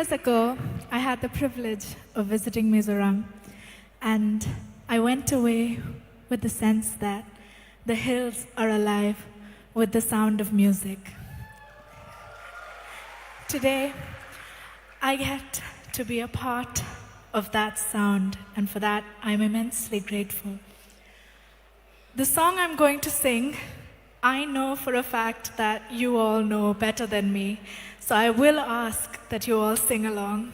years ago, I had the privilege of visiting Mizoram, and I went away with the sense that the hills are alive with the sound of music. Today, I get to be a part of that sound, and for that, I'm immensely grateful. The song I'm going to sing, I know for a fact that you all know better than me, so I will ask that you all sing along.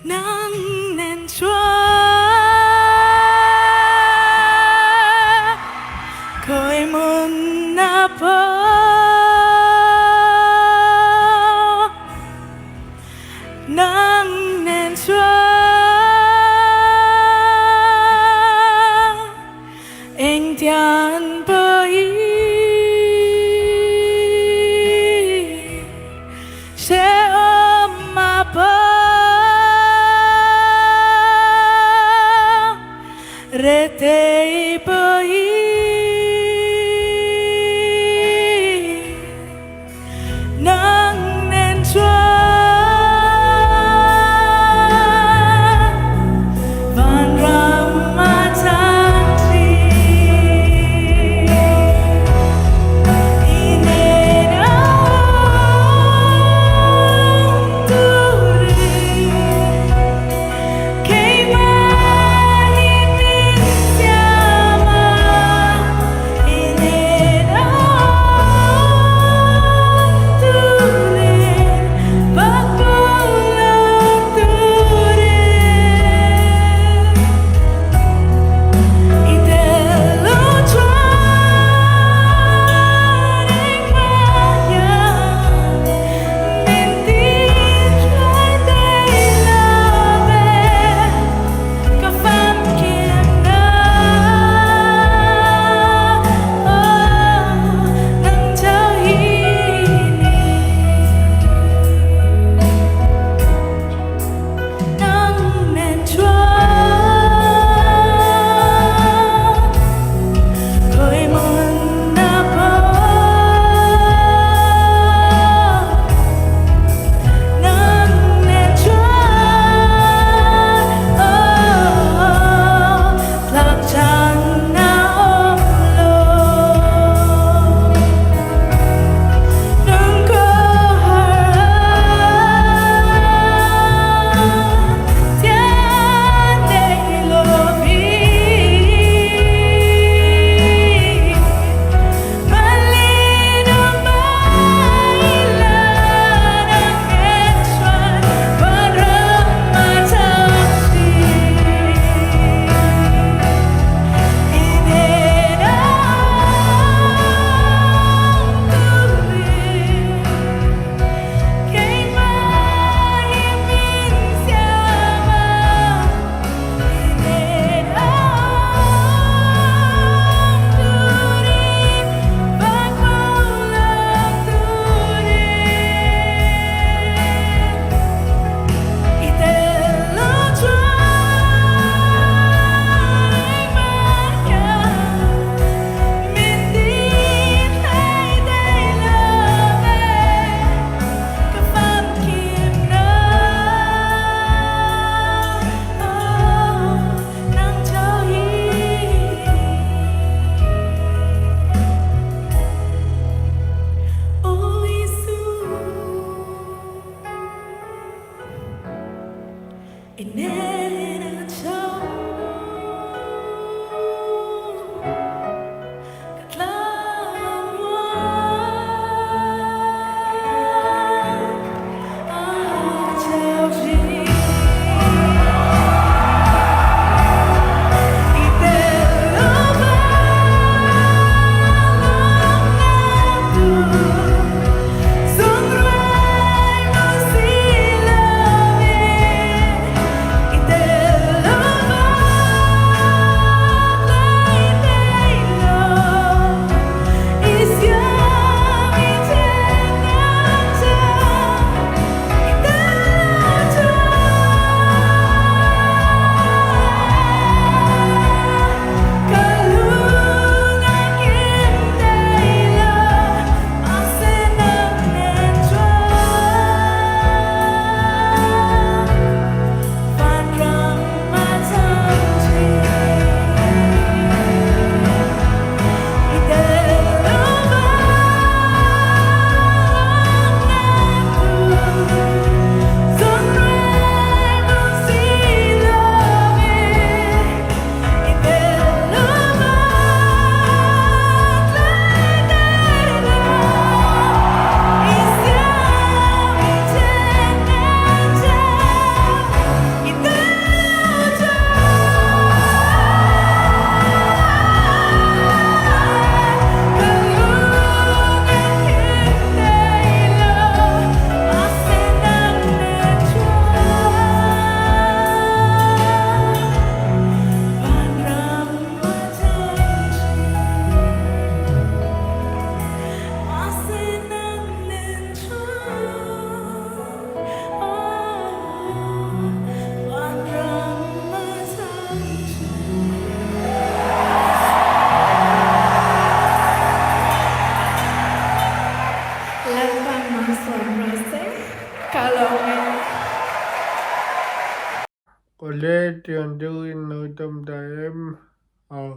Nang nen chuan khawi hmunah pawh Nang nen chuan engtiang pawhin Hrehawm a pawh Retei pawhin Nang nen chuan Vanram a chang thin. Hetiang deuhin lo dam ta em a,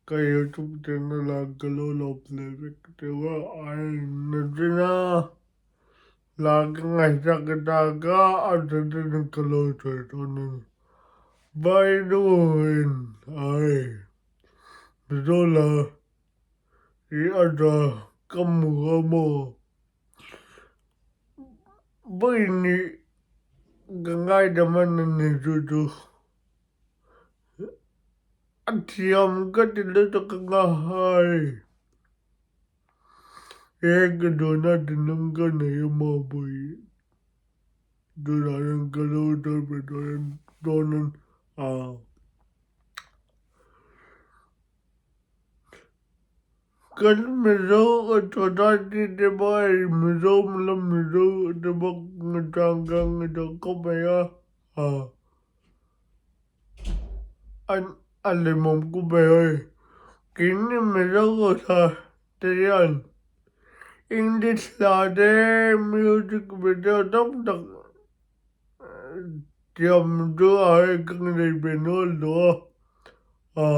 ka youtube channel ah ka lo lawm leh vek deuh a, ai nachin a la ka ngaihsak tak a, a chanchin ka lo sawi dawn a ni. By the way ai Mizola i a ta ka hmu a maw? Vawiin ka ngaidam a ni chu chu a thiam ka ti lutuk anga hai he ka duhna thinlung ka nei a maw vawiin tunah hian ka lo sawi ve dawn a. Kan Mizo society te pawh hei Mizo la Mizo te pawh changkang ta khawp mai a, an a lehmawm khawp mai hei. Keini Mizo te hian English hla te music video tam tak thiam chu a hei ka nei ve nual tawh a.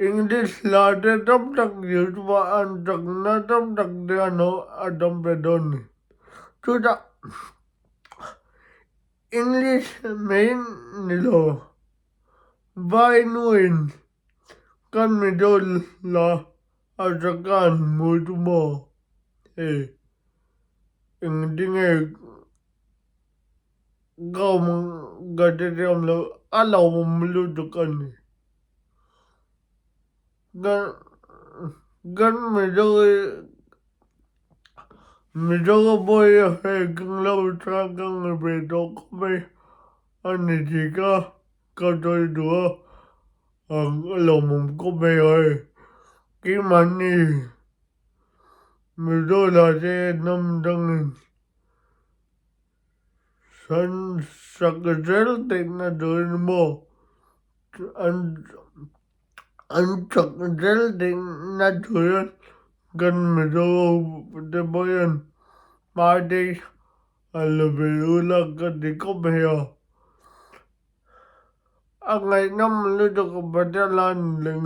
English hla te tam tak youtube ah an chakna tam tak te an a tam ve dawn ni. Chutah English mai ni lo vai nuin kan Mizo hla a chaka an hmu chu maw hei engtinge Ka awm ka ti thiam lo a lo awm lutuk a ni. Kan kan Mizo hi Mizo pawh hi hei kan lo chang ka ngi ve tawh khawp mai a ni tih kha ka sawi duh a, a lawmawm khawp mai hei keimahni Mizo lah te hnam dangin San sak zel theihna turin maw an an chak zel theihna turin kan Mizo te pawh hian hmai a la ve ula ka ti khawp mai a. A ngaihnawm lutuk Pathian la ni leng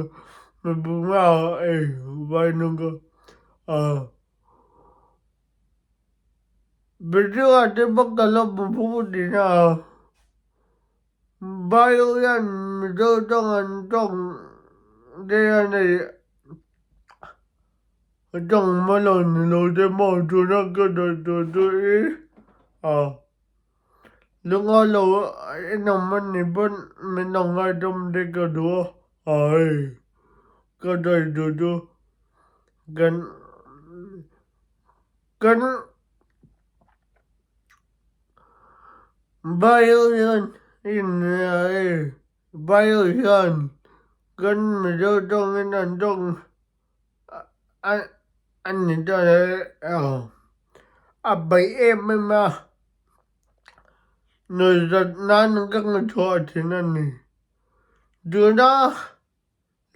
mipui hmaah ei vai nung a. Video te bawk ka lo hmu phu thin a, Bio hian Mizo tawng an tawng te hian hei tawng hma lo ni lo te maw tuna ka sawi tur chu i a lungawi lo en awm a nih pawn min lo ngaidawm te ka duh a, hei ka sawi tur chu kan. Kan Bio hian in Bio hian kan Mizo tawngin an tawng a ni ta e a beih em em a, nuihzat nan ka ngaihtuah thin a ni. Tuna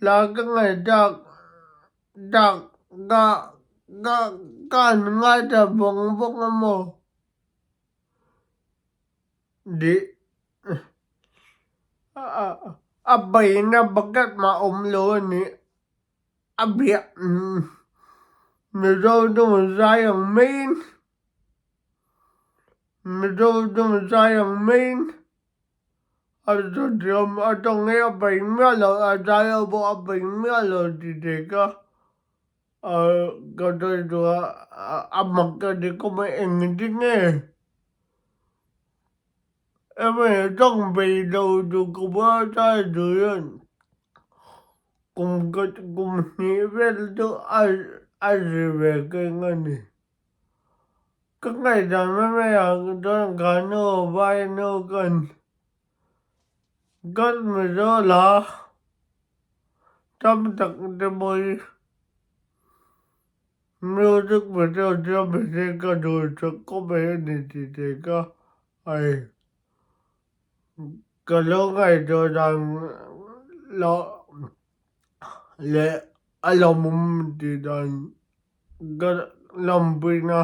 la ka ngaihtuah Dak ka ka ka an ngaithla vawng vawng a maw? Dih a beihna bucket mah awm lo a nih a biak Mizo chu zai ang maiin Mizo chu zai ang maiin. A chutiang atang hi a bei miah lo, a zai ho pawh a bei miah lo ti thei ka ka sawi duh a, a mak ka ti khawp mai engtin nge emaw tawng bei lo duh khawp a zai duh hian kum khat kum hnih vel chu a zir ve keng a ni. Ka ngaihdan mai mai ah chuan ka nu vai nu kan kan Mizo la tam tak te pawh hi music video siam hi ka duh chak khawp mai a ni tih te kha hei ka lo ngaihtuah dan loh leh a lawmawm tih dan Ka lawmpuina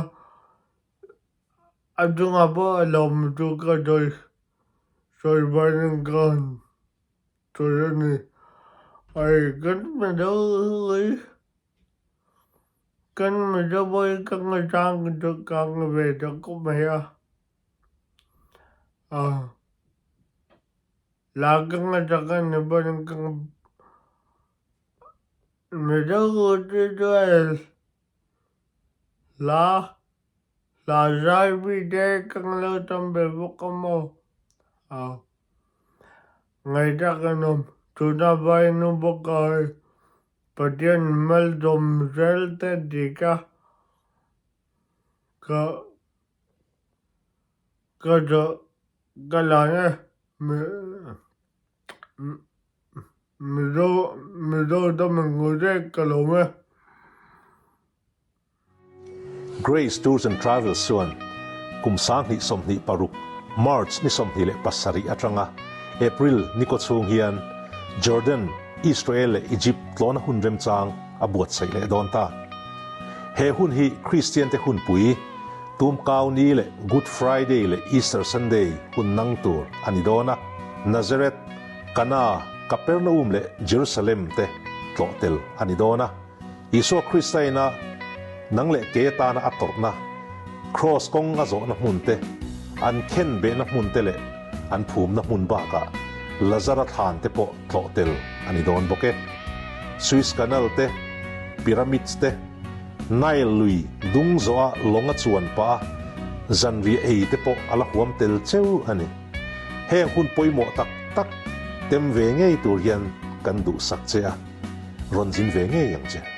a chungah pawh a lawm chu ka sawi Sawi bain ka han sawi a ni. Ai kan Mizo hi kan Mizo pawh hi ka ngaihsang ka nga ve ta khawp mai a. La ka ngaihsak a ni pawhin ka Mizo te chuan hla hla zai mi te ka lo tam ve bawk a maw ngaihsak a nawm tuna vainu bawk a hei Pathian malsawm zel te tih kha ka Ka ka lan e Mizo Mizo dam ang ngawt e ka lawm e. Grace Tours and Travels chuan kum 2026 March ni 27 atanga April ni kaw chhung hian Jordan, Israel leh Egypt tlawna hun remchang a buatsaih leh dawn ta. He hun hi Kristiante hunpui Tumkau ni leh Good Friday leh Easter Sunday hun nang tur a ni dawn a, Nazareth, Kana, Kapernaum leh Jerusalem te tlawh tel a ni dawn a. Isua Krista ina nang leh kei atana a tawrhna, Kraws kawng a zawhna hmun te, an khen behna hmun te leh an phumna hmun bakah Lazara thlan te pawh tlawh tel a ni dawn bawk e. Suez Canal te, Pyramids te, Nile lui dung zawha lawng a chuan pah a, zanriah ei te pawh a la huam tel cheu a ni. Heng hun pawimawh tak tak tem ve ngei tur hian kan duhsak che a, rawn zin ve ngei ang che.